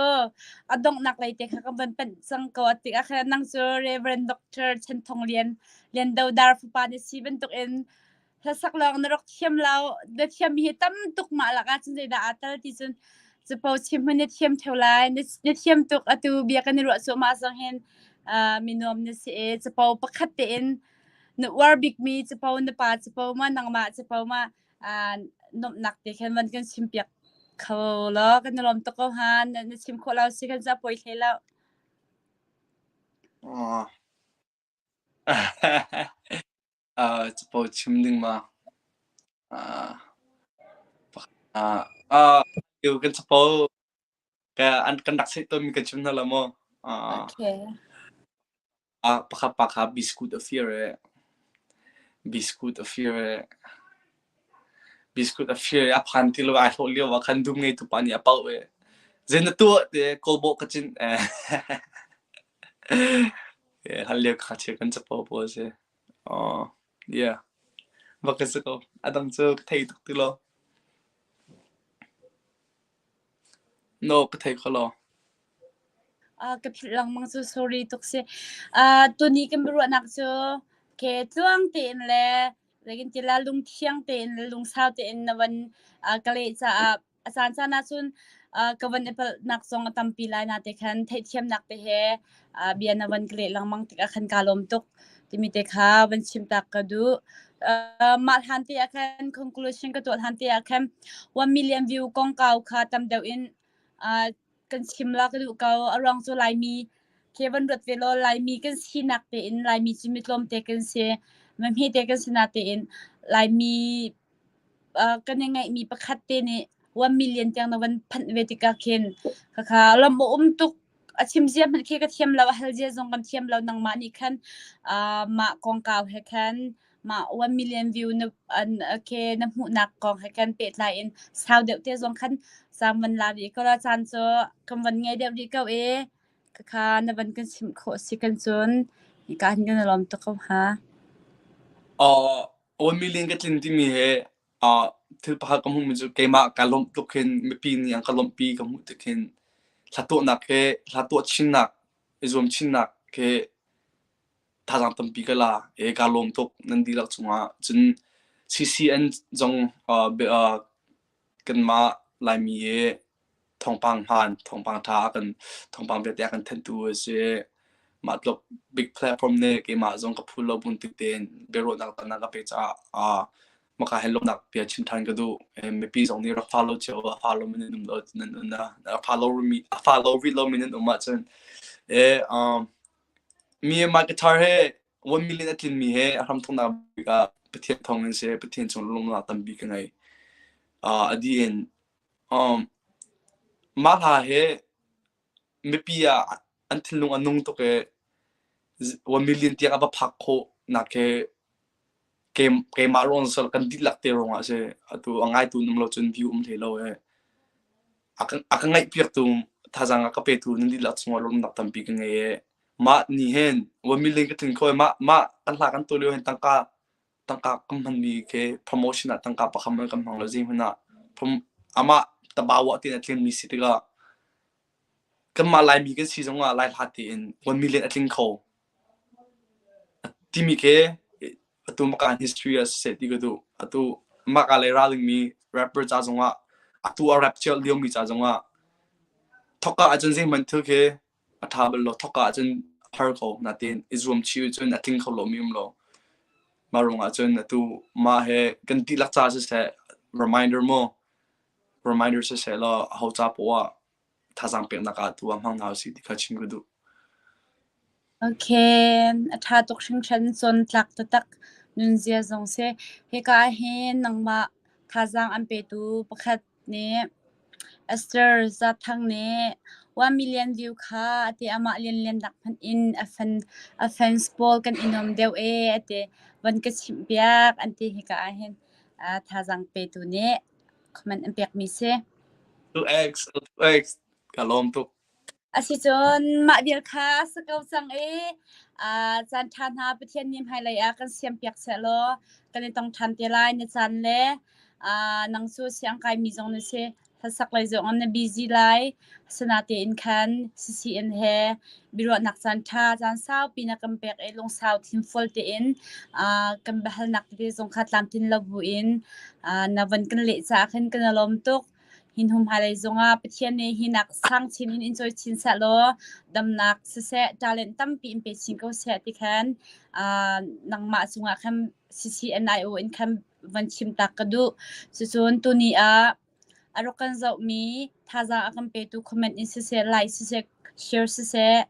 S2: a donghnak lei te kha ka van panh cang ko. A tik ah khan nang cu Reverend Doctor Chan Thong Lian Lian Do Dar fapa na si bantuk in hlasak lawng na rak thiam lo. Na thiam mi hi tam tuk mah lak ah cun zeidah aa tel ti cun capo chim hmanh na thiam theu lai. Na, na thiam tuk atu bia kan i ruah cuahmah zong hin uh, minuam na si i capo pakhat tein na uar bikmi capo na pa capo ma nangmah capo ma nuamhnak te khan van kan chimpiak kho law kan i lawm tuk ko ha na chim khawh lo si kan ca poi hlei lo.
S4: Uh, capo chim ding ma. Uh, uh, uh, kan capo Ka an kan rak theih tawnmi kan chim hna la maw? Uh,
S2: Okay.
S4: ah pakhat pa kha biscuit a fir e. Biscuit a fir e. Biscuit a fir i a phan ti lo ai hlawh lio ah khan dum ngeitu pa nih a pauh e. Zei na tuah te kawlbawh ka cinh e. Hlan lio kha thil kan capo pawl si. Oh, yeah. Va ka si ko. A dang cu ka thei tuk ti lo. No, ka thei kho lo.
S2: Ka philh lengmang cu sorry tuk si. Uh, tuni kan biaruahnak cu ke tluang tein le zeitin ti la lungthiang tein le lungsau tein na van uh, ka leh caah a caan caan ahcun uh, ka van i palhnak zong a tampi lai na te khan theihthiamnak te he uh, bia na van ka leh lengmang tikah khan kaa lawm tuk timi te kha van chim tak ka duh. Uh, mah hlan te ah khan conclusion ka tuah hlan te ah khan 1 million view kongkau kha tam deuh in uh, kan chim la ka duh ko. A ruang cu Laimi ke van ruat ve law Laimi kan sinak tein Laimi cu mi tlawmte kan si. Mahme te kan sinak tein Laimi uh, kan i ngeihmi pakhat te nih 1 million tiang na van phanh ve tikah khin khakha lam a um tuk a chim zia hmanh khi ka thiam lo a hal zia zong kan thiam lo nangmah nih khan uh, mah kongkau he khan mah 1 million view na an okay na hmuhnak kong he khan pehtlai in sau deuh te zong khan caan van la rih ko la caan cu kan van ngei deuh rih ko i khakha na van kan chimh khawh si kan cun hika hin kan i lawm tuk ko ha.
S4: Uh, 1 million ka tlin timi he uh, thil pakhat ka hmuhmi cu keimah ka lawmh tuk hin mipi nih an ka lawmhpi ka hmuh tik hin hla tuahnak he hla tuah chinnak i zuam chinnak he thazaang tampi ka la i kaa lawm tuk nan dihlak cungah. Cun CCN zong uh, uh, kanmah Laimi hi thawngpang hmaan, thawngpang ṭha kan thawngpang vialte a kan thenhtu a si. Mah tluk big platform nih keimah zong ka phul lo bun tik tein biaruahnak tamnak ka pek caah uh, maka he lawmhnak bia chim ṭhan ka duh. Mipi zong nih rak follow cio a follow mi nan um lo nan un a follow mi a follow rih lo mi nan um ahcun e um, Mi Mike Guitar he 1 million a tlinmi he a hramthawknak bik ah. Pathian thawng in seh Pathian cung lungnak tampi ka ngei. A dih in um, mah hla hi mipi ah an thinlung a nung tuk i 1 million tiang a va phak khawh nak hi keimah ruang sal kan dihlak te ruangah a si. Atu a ngaitu um lo cun view um hlei lo i a ka ngaihpiaktu thazaang a ka petu nan dihlak cungah lawmhnak tampi ka ngei i mah ni hin 1 million ka tlin kho i mah mah kan hla kan tuah lio hin tangka tangka kan hmanmi khi promotion ah tangka pakhat hmanh kan hmang lo zeihmanh ah amah tabawa tiin a tlinmi si tikah kanmah Laimi kan si zongah Lai hla tein 1 million a tling kho timi khi atu makan history ah siseh ti ka duh. Atu maka lei ra dingmi rapper ca zongah atu a rap cio liomi ca zongah thawkka ahcun zeihmanh thil khi a ṭha bal lo. Thawkka ahcun a har ko. Natin i zuam chih ahcun a tling kho lomi um lo. Mah ruangah cun atu mah he kan dihlak ca siseh reminder maw reminder siseh law aho ca poah ah thazaang peknak ah tu ah hmang hna usih ti kha chim ka duh.
S2: Okay, a ṭha tuk hringhran cawn tlak taktak nunzia zong si. Hika ah hin nangmah thazaang an petu pakhat nih Esther Zathang nih 1 million view kha a ti amah Lianlian nak hmanh in a fan a fans pawl kan i nuam deuh ee a ti. Van ka chimh piak an ti hika ah hin thazaang petu nih comment an pekmi si.
S4: 2x 2x ka lawm tuk.
S2: Asicun mah vial kha si ko cang i caan ṭha hna Pathian nih hmailei ah kan siampiak sehlaw kan i tong ṭhan te lai na caan le nang cu siangkaimi zong na si hlasak lei zong na busy lai asinain khan CCN he biaruahnak caan ṭha caan saupi na kan pek i lungsau thinfual tein kan biahalnak tete zong kha tlamtlin lo buin na van kan leh caah khin kan i lawm tuk. Hin hum hmailei zongah Pathian nih hi nak sang chin in in cawi chin seh law damnak siseh talent tampi in pe chin ko seh ti khan nangmah cungah khan CCNIO in khan van chim tak ka duh. Cucun tuni ah a rak kan zohmi thazaang a kan petu comment in siseh, like siseh, share siseh,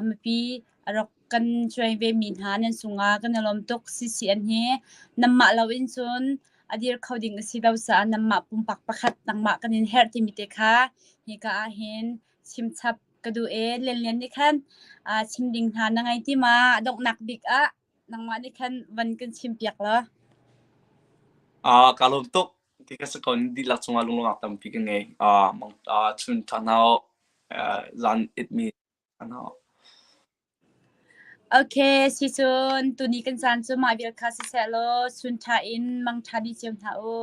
S2: mipi a rak kan cuai ve mi hna nan cungah kan i lawm tuk. CCN hi nanmah lo in cun a dir kho ding a si lo caah nanmah pumpak pakhat nangmah kan in herh timi te kha hika ah hin chimchap ka duh e. Lianlian nih khan chim ding hna na ngei ti ma? A donghnak bik ah nangmah nih khan van kan chim piak law.
S4: Ka lawm tuk. Ti ka si ko dihlak cungah lunglawmhnak tampi ka ngei. Chun ṭha hna zan it mi hna.
S2: Okay, sicun tuni kan caan cu mah vial kha siseh law chun ṭha in mang ṭha dih cio hna u.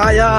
S4: Aya.